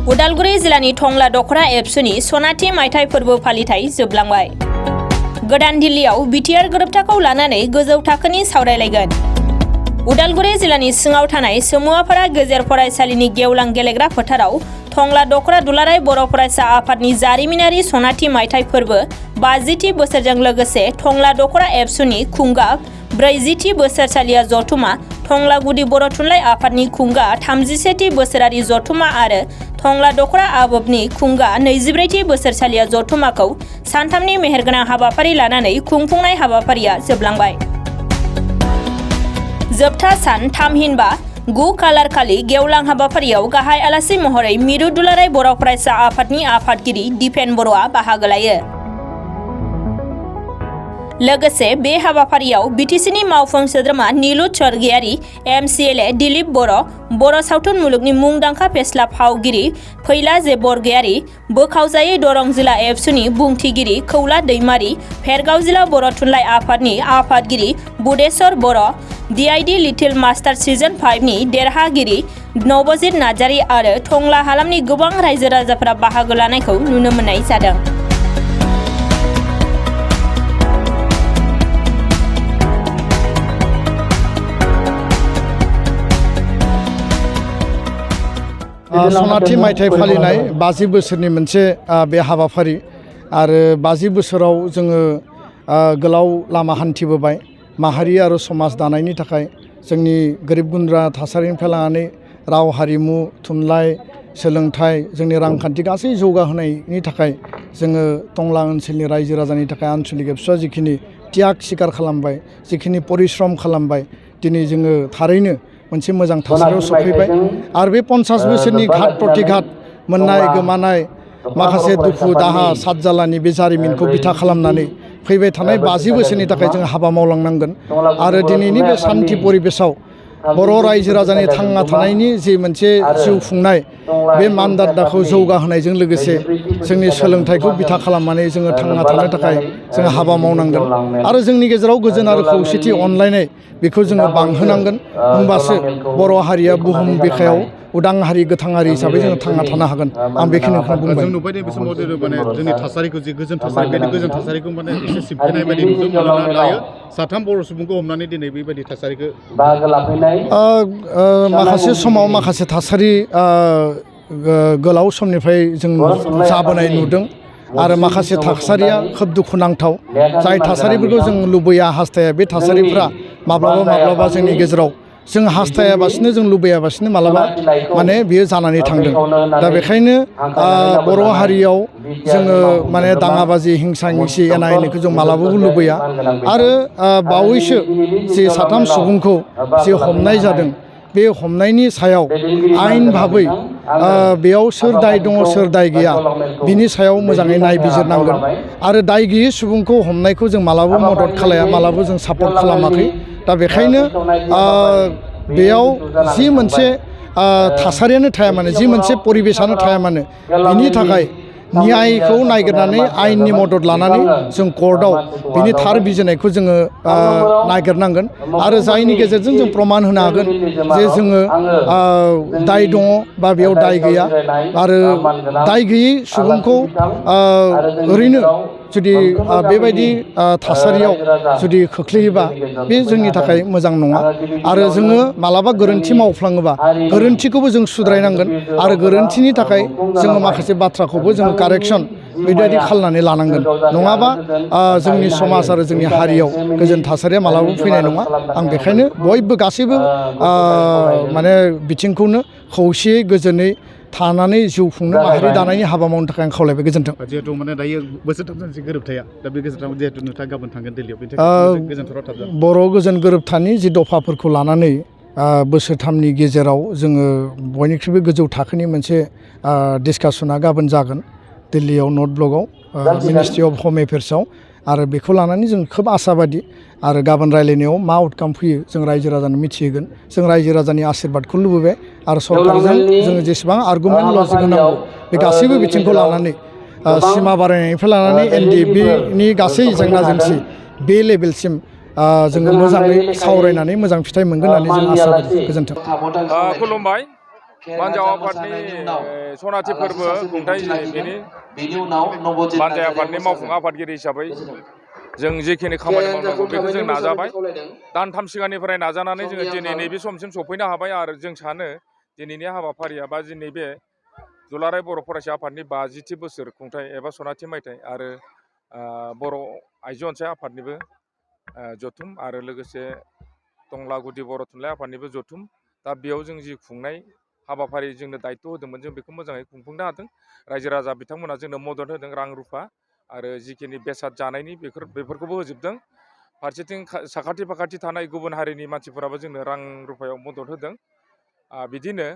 उदालगुरि जिल्लानि टंला दखरा एबसुनि सनाथि मायथाइ फोरबो फालिथाय जोबलांबाय। गोदान दिल्लीयाव बिटिआर गोरोबथाखौ लानानै गोजौ थाखोनि सावरायलायगोन। उदालगुरि जिल्लानि सिङाव थानाय सोमुवाफारा गेजेर फरायसालिनि गेवलां गेलेग्रा फोथाराव टंला दखरा दुलाराय बर' फरायसा आफादनि जारिमिनारि सनाथि मायथाइ फोरबो 50थि बोसोरजों लोगोसे टंला दखरा एबसुनि खुंगा 40थि बोसोरसालिया जथुमा, टंला गुदि बर' थुनलाइ आफादनि खुंगा 31थि बोसोरारि जथुमा आरो टंला दखरा आबोबनि खुंगा 24थि बोसोरसालिया जथुमाखौ सानथामनि मेहेरगोनां हाबाफारि लानानै खुंफुंनाय हाबाफारिया जोबलांबाय। जोबथा सान थामहिनबा 9 खालार खालि गेवलां हाबाफारियाव गाहाय आलासि महरै मिरु दुलाराय बर' फरायसा आफादनि आफादगिरि दिपेन बर'आ बाहागो लायो। लोगोसे बे हाबाफारियाव बिटिसिनि मावफुं सोद्रोमा नीलु स्वर्गियारि, एमसिएलए दिलीप बर' सावथुन मुलुगनि मुंदांखा फेस्ला फावगिरि फैला जे बरगयारि, बोखावजायै दरं जिल्ला एबसुनि बुंथिगिरि खौला दैमारि, भेरगाव जिल्ला बर' थुनलाइ आफादनि आफादगिरि बुदेश्वर बर', डिआइडि लिटिल मास्टार सिजन 5 नि देरहागिरि नबजित नार्जारि आरो टंला हालामनि गोबां रायजो राजाफोरा बाहागो लानायखौ नुनो मोननाय जादों। सनाथि मायथाइ फालिनाय 50 बोसोरनि मोनसे बे हाबाफारि आरो 50 बोसोराव जोङो गोलाव लामा हान्थिबोबाय। माहारि आरो समाज दानायनि थाखाय जोंनि गोरिब गुन्द्रा थासारिनिफ्राय लानानै राव हारिमु थुनलाइ सोलोंथाइ जोंनि रांखान्थि गासै जौगाहोनायनि थाखाय जोङो टंला ओनसोलनि रायजो राजानि थाखाय आनसलिक एबसुआ जिखिनि त्याग स्वीकार खालामबाय, जिखिनि परिश्रम खालामबाय, दिनै जोङो थारैनो मोनसे मोजां थासारियाव सफैबाय। आरो बे 50 बोसोरनि घात प्रतिघात मोननाय गोमानाय माखासे दुखु दाहा सातजालानि बे जारिमिनखौ बिथा खालामनानै फैबाय थानाय 50 बोसोरनि थाखाय जों हाबा मावलांनांगोन। आरो दिनैनि बे सान्थि परिबेसाव बर' रायजो राजानि थांना थानायनि जि मोनसे जिउ खुंनाय बे मानदान्दाखौ जौगाहोनायजों लोगोसे जोंनि सोलोंथाइखौ बिथा खालामनानै जोङो थांना थानो थाखाय जोङो हाबा मावनांगोन। आरो जोंनि गेजेराव गोजोन आरो खौसेथि अनलायनाय बेखौ जोङो बांहोनांगोन। होमबासो बर' हारिया बुहुम बिखायाव उदां हारि गोथां हारि हिसाबै जोङो थांना थानो हागोन। आं बेखिनिखौ बुंबाय। जों नुबाय बे समाव माने जोंनि थासारिखौ जि गोजोन थासारि बे गोजोन थासारिखौ माने एसे सिबफैनाय बायदि नुदों। मानोना दायो साथाम बर' सुबुंखौ हमनानै दिनै बेबायदि थासारिखौ माखासे समाव माखासे थासारि गोलाव समनिफ्राय जों जाबोनाय नुदों। आरो माखासे थासारिया खोब दुखुनांथाव। जाय थासारिफोरखौ जों लुबैया हास्थाया बे थासारिफ्रा माब्लाबा जोंनि गेजेराव जों हास्थायाबासिनो जों लुबैयाबासिनो मालाबा माने बियो जानानै थांदों। दा बेखायनो बर' हारियाव जोङो माने दाङाबाजि हिंसा हिंसि एना एनिखौ जों मालाबाबो लुबैया। आरो बावैसो जे साथाम सुबुंखौ जे हमनाय जादों बे हमनायनि सायाव आयेन भाबै बेयाव सोर दाय दङ सोर दाय गैया बिनि सायाव मोजाङै नायबिजिरनांगोन। आरो दाय गैयै सुबुंखौ हमनायखौ जों मालाबाबो मदद खालाया, मालाबाबो जों सापर्ट खालामाखै। दा बेखायनो बेयाव जि मोनसे थासारियानो थाया मानो, जि मोनसे परिबेसानो थाया मानो, बिनि थाखाय न्यायखौ नागिरनानै आयेननि मदद लानानै जों कर्टआव बिनि थार बिजिरनायखौ जोङो नागिरनांगोन। आरो जायनि गेजेरजों जों प्रमान होनो हागोन जे जोङो दाय दङ बा बेयाव दाय गैया। आरो दाय गैयै सुबुंखौ ओरैनो जुदि बेबायदि थासारियाव जुदि खोख्लैयोबा बे जोंनि थाखाय मोजां नङा। आरो जोङो मालाबा गोरोन्थि मावफ्लाङोबा गोरोन्थिखौबो जों सुद्रायनांगोन। आरो गोरोन्थिनि थाखाय जोङो माखासे बाथ्राखौबो जोङो कारेक्सन बेबायदि खालामनानै लानांगोन। नङाबा जोंनि समाज आरो जोंनि हारियाव गोजोन थासारिया मालाबाबो फैनाय नङा। आं बेखायनो बयबो गासैबो माने बिथिंखौनो खौसेयै गोजोनै थानानै जिउ खुंनो माहारि दानायनि हाबा मावनो थाखाय आं खावलायबाय। गोजोन्थों। जिहेतु माने दायो बोसोरथामजोंसो गोरोबथाया, दा बे बोसोरथाम जिहेतु नोंथाङा गाबोन थांगोन दिल्लीयाव, बेनि थाखाय गोजोनथाराव थाबजागोन। बर' गोजोन गोरोबथानि जि दफाफोरखौ लानानै बोसोरथामनि गेजेराव जोङो बयनिख्रुइबो गोजौ थाखोनि मोनसे डिसकासना गाबोन जागोन दिल्लीयाव नर्थ ब्लकआव मिनिस्ट्रि अफ हम एफेयार्सआव। आरो बेखौ लानानै जों खोब आसाबादि। आरो गाबोन रायलायनायाव मा आउटकाम फैयो जों रायजो राजानो मिथिहोगोन। जों रायजो राजानि आशीर्बादखौ लुबैबाय। आरो सरकारजों जोङो जेसेबां आर्गुमेन्ट लजिक होनांगौ बे गासैबो बिथिंखौ लानानै सिमा बारायनायनिफ्राय लानानै एनडिएफबिनि गासै जेंना जेंसि बे लेभेलसिम जोङो मोजाङै सावरायनानै मोजां फिथाइ मोनगोन होननानै जों आसा खालामो। गोजोन्थों। खुलुमबाय। बानजाव आफादनि सनाथि फोरबो खुंथाय बेनि बानजाय आफादनि मावफुं आफादगिरि हिसाबै जों जिखिनि खामानि मावनांगौ बेखौ जों नाजाबाय दानथाम सिगांनिफ्राय नाजानानै जोङो दिनै नैबे समसिम सफैनो हाबाय आरो जों सानो दिनैनि हाबाफारिया बा दिनै बे दुलाराय बर' फरायसा आफादनि 50थि बोसोर खुंथाय एबा सनाथि मायथाइ आरो बर' आइजो अनसाय आफादनिबो जथुम आरो लोगोसे टंला गुदि बर' थुनलाइ आफादनिबो जथुम दा बेयाव जों जि खुंनाय हाबाफारि जोंनो दायित्व होदोंमोन जों बेखौ मोजाङै खुंफुंनो हादों रायजो राजा बिथांमोना जोंनो मदद होदों रां रुफा आरो जिखिनि बेसाद जानायनि बेफोरखौबो होजोबदों फारसेथिं साखाथि फाखाथि थानाय गुबुन हारिनि मानसिफोराबो जोंनो रां रुफायाव मदद होदों बिदिनो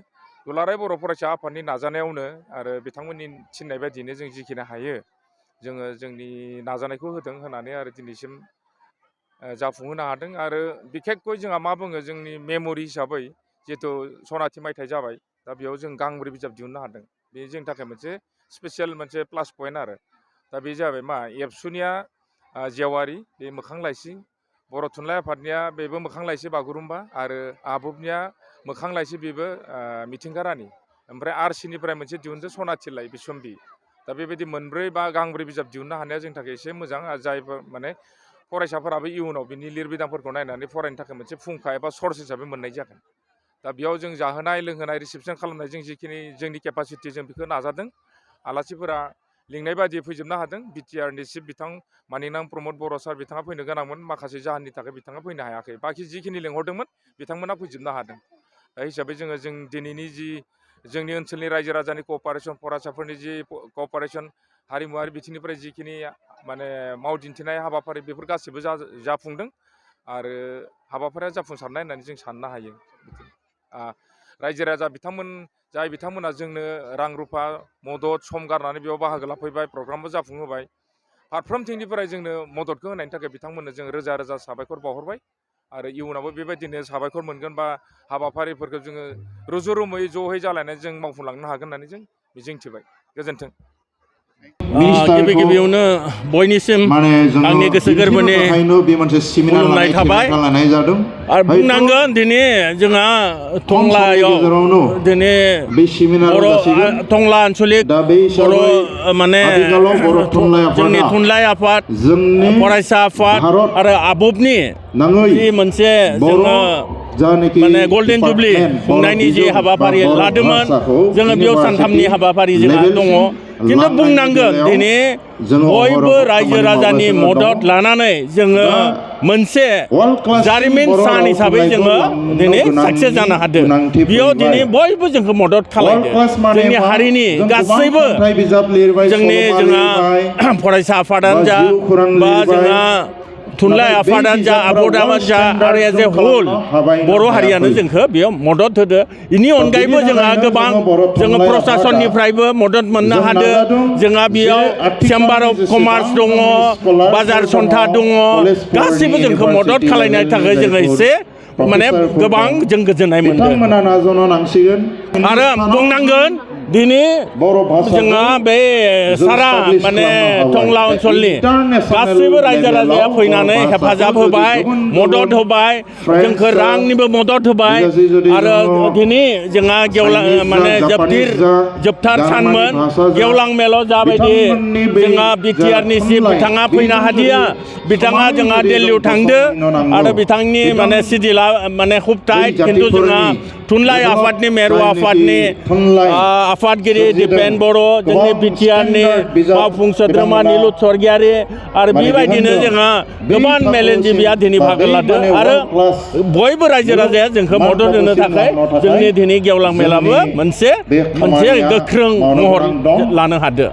दुलाराय बर' फरायसा आफादनि नाजानायावनो आरो बिथांमोननि थिननाय बायदियैनो जों जिखिनि हायो जोङो जोंनि नाजानायखौ होनानै आरो दिनैसिम जाफुंहोनो हादों आरो बिखेकকৈ जोंहा मा बुङो जोंनि मेम'रि हिसाबै जिहेथु सनाथि मायथाइ जाबाय दा बेयाव जों गांब्रै बिजाब दिहुननो हादों बे जोंनि थाखाय मोनसे स्पेसियेल मोनसे प्लास पइन्ट आरो दा बे जाबाय मा एबसुनिया जेवारि बे मोखां लाइसि बर' थुनलाइ आफादनिया बेबो मोखां लाइसि बागुरुम्बा आरो आबुबनिया मोखां लाइसि बेबो मिथिंगा रानि ओमफ्राय आरसिनिफ्राय मोनसे दिहुनदों सनाथि लाइ बिसम्बि दा बेबायदि मोनब्रै बा गांब्रै बिजाब दिहुननो हानाया जोंनि थाखाय एसे मोजां आरो जायफोर माने फरायसाफोराबो इयुनाव बिनि लिरबिदांफोरखौ नायनानै फरायनो थाखाय मोनसे फुंखा एबा सर्स हिसाबै मोननाय जागोन दा बेयाव जों जाहोनाय लोंहोनाय रिसेपसन खालामनाय जों जिखिनि जोंनि केपासिटि जों बेखौ नाजादों आलासिफोरा लिंनाय बायदि फैजोबनो हादों बिटिआरनि चिफ बिथां मानिनां प्रमद बर' सार बिथाङा फैनो गोनांमोन माखासे जाहोननि थाखाय बिथाङा फैनो हायाखै बाखि जिखिनि लिंहरदोंमोन बिथांमोना फैजोबनो हादों दा हिसाबै जों दिनैनि जि जोंनि ओनसोलनि रायजो राजानि क'अपारेसन फरायसाफोरनि जि क'अपारेसन हारिमुवारि बिथिंनिफ्राय जिखिनि माने मावदिन्थिनाय हाबाफारि बेफोर गासिबो जाफुंदों आरो हाबाफारिया जाफुंसारनाय होननानै जों साननो हायो रायजो राजा बिथांमोना जोंनो रां रुफा मदद सम गारनानै बेयाव बाहागो लाफैबाय प्रग्रामबो जाफुंहोबाय फारफ्रोमथिंनिफ्राय जोंनो मददखौ होनायनि थाखाय बिथांमोननो जों रोजा रोजा साबायखर बावहरबाय आरो इयुनावबो बेबायदिनो साबायखर मोनगोन बा हाबाफारिफोरखौ जोङो रुजु रुमुयै ज'है जालायनानै जों मावफुंलांनो हागोन होननानै जों मिजिंथिबाय गोजोन्थों गिबियावनो बयनिसिम आंनि गोसो गोरबोनि खुलुमनाय थाबाय आरो बुंनांगोन दिनै जोंहा टंलायाव दिनै बर' टंला आन्चलिक बर' माने जोंनि थुनलाइ आफाद फरायसा आफाद आरो आबुबनि जि मोनसे जोङो माने गल्डेन जुबलि खुंनायनि जि हाबाफारि लादोंमोन जोङो बेयाव सानथामनि हाबाफारि जोंहा दङ खिन्थु बुंनांगोन दिनै बयबो रायजो राजानि मदद लानानै जोङो मोनसे जारिमिन सान हिसाबै जोङो दिनै साक्सेस जानो हादों बेयाव दिनै बयबो जोंखौ मदद खालामदों जोंनि हारिनि गासैबो जोंहा फरायसा आफादानो जा बा जोंहा थुनलाइ आफादानो जा आबदानो जा आरो एज ए होल बर' हारियानो जोंखौ बेयाव मदद होदो बेनि अनगायैबो जोंहा गोबां जोङो प्रसासननिफ्रायबो मदद मोननो हादों जोंहा बेयाव चेम्बार अफ कमार्स दङ बाजार सन्था दङ गासैबो जोंखौ मदद खालामनायनि थाखाय जोङो एसे माने गोबां जों गोजोननाय मोनदों आरो बुंनांगोन दिनै जोंहा बे सारा माने टंला ओनसोलनि गासैबो रायजो राजाया फैनानै हेफाजाब होबाय मदद होबाय जोंखौ रांनिबो मदद होबाय आरो दिनै जोंहा माने जोबथार सानमोन गेवलां मेलाव जाबायदि जोंहा बिटिआरनि चिफ बिथाङा फैनो हादिया बिथाङा जोंहा दिल्लीयाव थांदो आरो बिथांनि माने सिडिउला माने खुब टाइट खिन्थु जोंहा थुनलाइ आफादनि मेरु आफादनि आफादगिरि दिपेन बर' जोंनि बिटिआरनि मावफुं सोद्रोमा निलुत स्वर्गियारि आरो बेबायदिनो जोंहा गोबां मेलेमजिबिया दिनै बाहागो लादों आरो बयबो रायजो राजाया जोंखौ मदद होनो थाखाय जोंनि दिनै गेवलां मेलाबो मोनसे गोख्रों महर लानो हादों